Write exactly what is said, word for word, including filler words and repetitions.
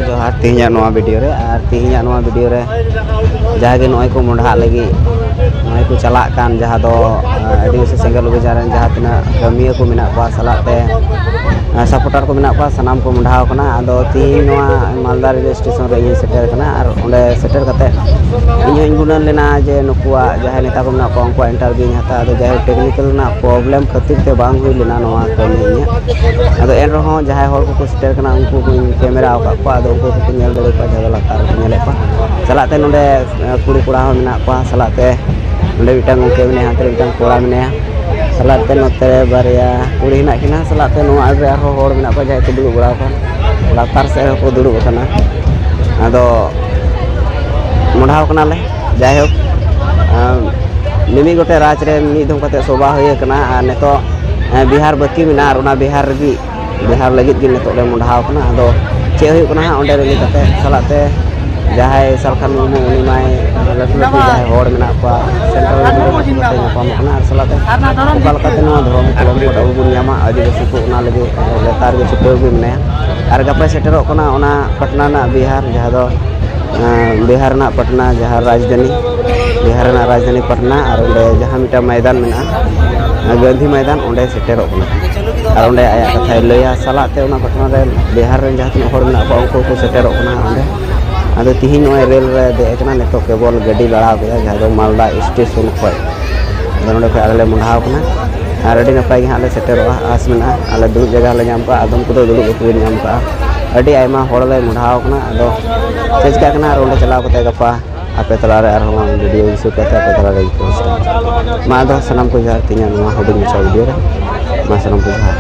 ᱡᱚᱦᱟᱨ ᱛᱮᱦᱮᱧᱟᱜ ᱱᱚᱣᱟ ᱵᱷᱤᱰᱤᱭᱳ ᱨᱮ, ᱟᱨ ᱛᱮᱦᱮᱧᱟᱜ ᱱᱚᱣᱟ ᱵᱷᱤᱰᱤᱭᱳ ᱨᱮ ᱡᱟᱦᱟᱸ ᱜᱮ ᱱᱚᱜᱼᱚᱭ ᱠᱚ ᱢᱚᱰᱷᱟᱜ ᱞᱟᱹᱜᱤᱫ, ᱱᱚᱜᱼᱚᱭ ᱠᱚ ᱪᱟᱞᱟᱜ ᱠᱟᱱ, ᱡᱟᱦᱟᱸ ᱫᱚ, ᱟᱹᱫᱤᱵᱟᱹᱥᱤ ᱥᱮᱸᱜᱮᱞ ᱚᱵᱷᱤᱡᱟᱱ ᱨᱮᱱ ᱡᱟᱦᱟᱸ ᱛᱤᱱᱟᱹᱜ ᱠᱟᱹᱢᱤᱭᱟᱹ ᱠᱚ ᱢᱮᱱᱟᱜ ᱠᱚᱣᱟ, ᱥᱟᱞᱟᱜ ᱛᱮ ᱥᱟᱯᱳᱨᱴᱟᱨ ᱠᱚ ᱢᱮᱱᱟᱜ ᱠᱚᱣᱟ, ᱥᱟᱱᱟᱢ ᱠᱚ ᱢᱚᱰᱷᱟᱣ ᱠᱟᱱᱟ᱾ ᱟᱫᱚ ᱛᱤᱦᱤᱧ ᱱᱚᱣᱟ ᱢᱟᱞᱫᱟ ᱨᱮᱞᱣᱮ ᱥᱴᱮᱥᱚᱱ ᱨᱮ ᱤᱧ ᱥᱮᱴᱮᱨ ᱠᱟᱱᱟ, ᱟᱨ ᱚᱸᱰᱮ ᱥᱮᱴᱮᱨ ᱠᱟᱛᱮ ᱤᱧ ᱦᱚᱸᱧ ᱜᱩᱱᱟᱹᱱ ᱞᱮᱱᱟ ᱡᱮ ᱱᱩᱠᱩᱣᱟᱜ ᱡᱟᱦᱟᱸᱭ ᱱᱮᱛᱟ ᱠᱚ ᱢᱮᱱᱟᱜ ᱠᱚᱣᱟ, ᱩᱱᱠᱩᱣᱟᱜ ᱤᱱᱴᱟᱨᱵᱷᱤᱭᱩᱧ ᱦᱟᱛᱟᱣᱟ᱾ ᱟᱫᱚ ᱡᱟᱭᱦᱳᱠ, ᱴᱮᱠᱱᱤᱠᱮᱞ ᱨᱮᱱᱟᱜ ᱯᱨᱚᱵᱞᱮᱢ ᱠᱷᱟᱹᱛᱤᱨ ᱛᱮ ᱵᱟᱝ ᱦᱩᱭ ᱞᱮᱱᱟ ᱱᱚᱣᱟ ᱠᱟᱹᱢᱤ ᱤᱧᱟᱹᱜ᱾ ᱟᱫᱚ ᱮᱱ ᱨᱮᱦᱚᱸ ᱡᱟᱦᱟᱸᱭ ᱦᱚᱲ ᱠᱚᱠᱚ ᱥᱮᱴᱮᱨ ᱠᱟᱱᱟ, ᱩᱱᱠᱩ ᱠᱚᱧ ᱠᱮᱢᱮᱨᱟ ᱟᱠᱟᱫ ᱠᱚᱣᱟ᱾ ᱟᱫᱚ ᱩᱱᱠᱩ ᱠᱚᱠᱚ ᱧᱮᱞ ᱫᱟᱲᱮ ᱠᱚᱣᱟ, ᱡᱟᱦᱟᱸ ᱫᱚ ᱞᱟᱛᱟᱨ ᱨᱮᱠᱚ ᱧᱮᱞᱮᱫ ᱠᱚᱣᱟ᱾ ᱪᱟᱞᱟᱜ ᱛᱮ ᱱᱚᱰᱮ, ᱮ, ᱠᱩᱲᱤ ᱠᱚᱲᱟ ᱦᱚᱸ ᱢᱮᱱᱟᱜ ᱠᱚᱣᱟ, ᱥᱟᱞᱟᱜ ᱛᱮ ᱱᱚᱰᱮ ᱢᱤᱫᱴᱟᱝ ᱜᱚᱢᱠᱮ ᱢᱮᱱᱟᱭᱟ, ᱦᱟᱱᱛᱮ ᱨᱮ ᱢᱤᱫᱴᱟᱝ ᱠᱚᱲᱟ ᱢᱮᱱᱟᱭᱟ, ᱥᱟᱞᱟᱜ ᱛᱮ ᱱᱚᱛᱮ ᱨᱮ ᱵᱟᱨᱭᱟ ᱠᱩᱲᱤ ᱦᱮᱱᱟᱜ ᱠᱤᱱᱟ, ᱥᱟᱞᱟᱜ ᱛᱮ ᱱᱚᱣᱟ ᱟᱲᱮ ᱨᱮ ᱟᱨᱦᱚᱸ ᱦᱚᱲ ᱢᱮᱱᱟᱜ ᱠᱚᱣᱟ, ᱡᱟᱦᱟᱸᱭ ᱠᱚ ᱫᱩᱲᱩᱵ ᱵᱟᱲᱟ ᱟᱠᱟᱱ᱾ ᱞᱟᱛᱟᱨ ᱥᱮᱫ ᱨᱮᱦᱚᱸ ᱠᱚ ᱫᱩᱲᱩᱵ ᱟᱠᱟᱱᱟ᱾ ᱟᱫᱚ ᱢᱚᱰᱷᱟᱣ ᱠᱟᱱᱟᱞᱮ᱾ ᱡᱟᱭᱦᱳᱠ, ᱟᱢ, ᱢᱤᱢᱤᱫ ᱜᱚᱴᱮᱡ ᱨᱟᱡᱽ ᱨᱮ ᱢᱤᱫ ᱫᱷᱚᱢ ᱠᱟᱛᱮ ᱥᱚᱵᱷᱟ ᱦᱩᱭ ᱟᱠᱟᱱᱟ, ᱟᱨ ᱱᱤᱛᱚᱜ, ᱮ, ᱵᱤᱦᱟᱨ ᱵᱟᱹᱠᱤ ᱢᱮᱱᱟᱜᱼᱟ, ᱟᱨ ᱚᱱᱟ ᱵᱤᱦᱟᱨ ᱨᱮᱜᱮ, ᱵᱤᱦᱟᱨ ᱞᱟᱹᱜᱤᱫ ᱜᱮ ᱱᱤᱛᱚᱜ ᱞᱮ ᱢᱚᱰᱷᱟᱣ ᱠᱟᱱᱟ᱾ ᱟᱫᱚ ᱪᱮᱫ ᱦᱩᱭᱩᱜ ᱠᱟᱱᱟ ᱦᱟᱸᱜ, ᱚᱸᱰᱮ ᱨᱮᱞᱤ ᱠᱟᱛᱮ ᱥᱟᱞᱟᱜ ᱛᱮ ᱡᱟᱦᱟᱸᱭ ᱥᱟᱞᱠᱷᱟᱱ ᱢᱩᱨᱢᱩ, ᱩᱱᱤ ᱢᱟᱭ ᱞᱟᱹᱴᱩ ᱞᱟᱹᱴᱩ ᱡᱟᱦᱟᱸᱭ ᱦᱚᱲ ᱢᱮᱱᱟᱜ ᱠᱚᱣᱟ, ᱥᱮᱱᱴᱨᱟᱞ ᱨᱮᱱ ᱠᱚ ᱧᱟᱯᱟᱢᱚᱜ ᱠᱟᱱᱟ, ᱟᱨ ᱥᱟᱞᱟᱜ ᱛᱮ ᱚᱠᱟ ᱞᱮᱠᱟᱛᱮ ᱱᱚᱣᱟ ᱫᱷᱚᱨᱚᱢ ᱠᱚᱞᱚᱢ ᱠᱳᱰ ᱟᱵᱚ ᱵᱚᱱ ᱧᱟᱢᱟ, ᱟᱹᱫᱤᱵᱟᱹᱥᱤ ᱠᱚ ᱚᱱᱟ ᱞᱟᱹᱜᱤᱫ ᱞᱮᱛᱟᱲ ᱜᱮ ᱪᱷᱩᱴᱟᱹᱣ ᱜᱮ ᱢᱮᱱᱟᱭᱟ᱾ ᱟᱨ ᱜᱟᱯᱟᱭ ᱥᱮᱴᱮᱨᱚᱜ ᱠᱟᱱᱟ ᱚᱱᱟ ᱯᱟᱴᱱᱟ ᱨᱮᱱᱟᱜ ᱵᱤᱦᱟᱨ, ᱡᱟᱦᱟᱸ ᱫᱚ, ᱮᱸ, ᱵᱤᱦᱟᱨ ᱨᱮᱱᱟᱜ ᱯᱟᱴᱱᱟ, ᱡᱟᱦᱟᱸ ᱨᱟᱡᱽᱫᱷᱟᱱᱤ, ᱵᱤᱦᱟᱨ ᱨᱮᱱᱟᱜ ᱨᱟᱡᱽᱫᱷᱟᱱᱤ ᱯᱟᱴᱱᱟ, ᱟᱨ ᱚᱸᱰᱮ ᱡᱟᱦᱟᱸ ᱢᱤᱫᱴᱟᱝ ᱢᱚᱭᱫᱟᱱ ᱢᱮᱱᱟᱜᱼᱟ, ᱜᱟᱱᱫᱷᱤ ᱢᱚᱭᱫᱟᱱ, ᱚᱸᱰᱮ ᱥᱮᱴᱮᱨᱚᱜ ᱠᱟᱱᱟ᱾ ᱟᱨ ᱚᱸᱰᱮ ᱟᱭᱟᱜ ᱠᱟᱛᱷᱟᱭ ᱞᱟᱹᱭᱟ, ᱥᱟᱞᱟᱜ ᱛᱮ ᱚᱱᱟ ᱯᱟᱴᱱᱟ ᱨᱮ ᱵᱤᱦᱟᱨ ᱨᱮᱱ ᱡᱟᱦᱟᱸ ᱛᱤᱱᱟᱹᱜ ᱦᱚᱲ ᱢᱮᱱᱟᱜ ᱠᱚᱣᱟ, ᱩᱱᱠᱩ ᱠᱚ ᱥᱮᱴᱮᱨᱚᱜ ᱠᱟᱱᱟ ᱚᱸᱰᱮ᱾ ᱟᱫᱚ ᱛᱤᱦᱤᱧ ᱱᱚᱜᱼᱚᱭ ᱨᱮᱞ ᱨᱮ ᱫᱮᱡ ᱟᱠᱟᱱᱟ, ᱱᱤᱛᱚᱜ ᱠᱮᱵᱚᱞ ᱜᱟᱹᱰᱤ ᱞᱟᱲᱟᱣ ᱠᱮᱫᱟ, ᱡᱟᱦᱟᱸ ᱫᱚ ᱢᱟᱞᱫᱟ ᱥᱴᱮᱥᱚᱱ ᱠᱷᱚᱱ᱾ ᱟᱫᱚ ᱱᱚᱸᱰᱮ ᱠᱷᱚᱱ ᱟᱞᱮ ᱞᱮ ᱢᱚᱰᱷᱟᱣ ᱠᱟᱱᱟ, ᱟᱨ ᱟᱹᱰᱤ ᱱᱟᱯᱟᱭ ᱜᱮ ᱦᱟᱸᱜ ᱞᱮ ᱥᱮᱴᱮᱨᱚᱜᱼᱟ, ᱟᱥ ᱢᱮᱱᱟᱜᱼᱟ᱾ ᱟᱞᱮ ᱫᱩᱲᱩᱵ ᱡᱟᱭᱜᱟ ᱦᱚᱸᱞᱮ ᱧᱟᱢ ᱠᱟᱜᱼᱟ, ᱟᱫᱚᱢ ᱠᱚᱫᱚ ᱫᱩᱲᱩᱵ ᱵᱟᱠᱚ ᱧᱟᱢ ᱠᱟᱜᱼᱟ᱾ ᱟᱹᱰᱤ ᱟᱭᱢᱟ ᱦᱚᱲ ᱞᱮ ᱢᱚᱰᱷᱟᱣ ᱠᱟᱱᱟ᱾ ᱟᱫᱚ ᱪᱮᱫ ᱪᱤᱠᱟᱹᱜ ᱠᱟᱱᱟ, ᱟᱨ ᱚᱸᱰᱮ ᱪᱟᱞᱟᱣ ᱠᱟᱛᱮ ᱜᱟᱯᱟ ᱟᱯᱮ ᱛᱟᱞᱟᱨᱮ ᱟᱨᱦᱚᱸ ᱵᱷᱤᱰᱤᱭᱳ ᱥᱩᱴ ᱠᱟᱛᱮ ᱟᱯᱮ ᱛᱟᱞᱟᱨᱮ ᱯᱳᱥᱴ᱾ ᱢᱟ ᱟᱫᱚ ᱥᱟᱱᱟᱢ ᱠᱚ ᱡᱚᱦᱟᱨ, ᱛᱤᱧᱟᱹ ᱱᱚᱣᱟ ᱦᱩᱰᱤᱧ ᱢᱟᱪᱷᱟ ᱵᱷᱤᱰᱤᱭᱳ ᱨᱮ᱾ ᱢᱟ ᱥᱟᱱᱟᱢ ᱠᱚ ᱡᱚᱦᱟᱨ᱾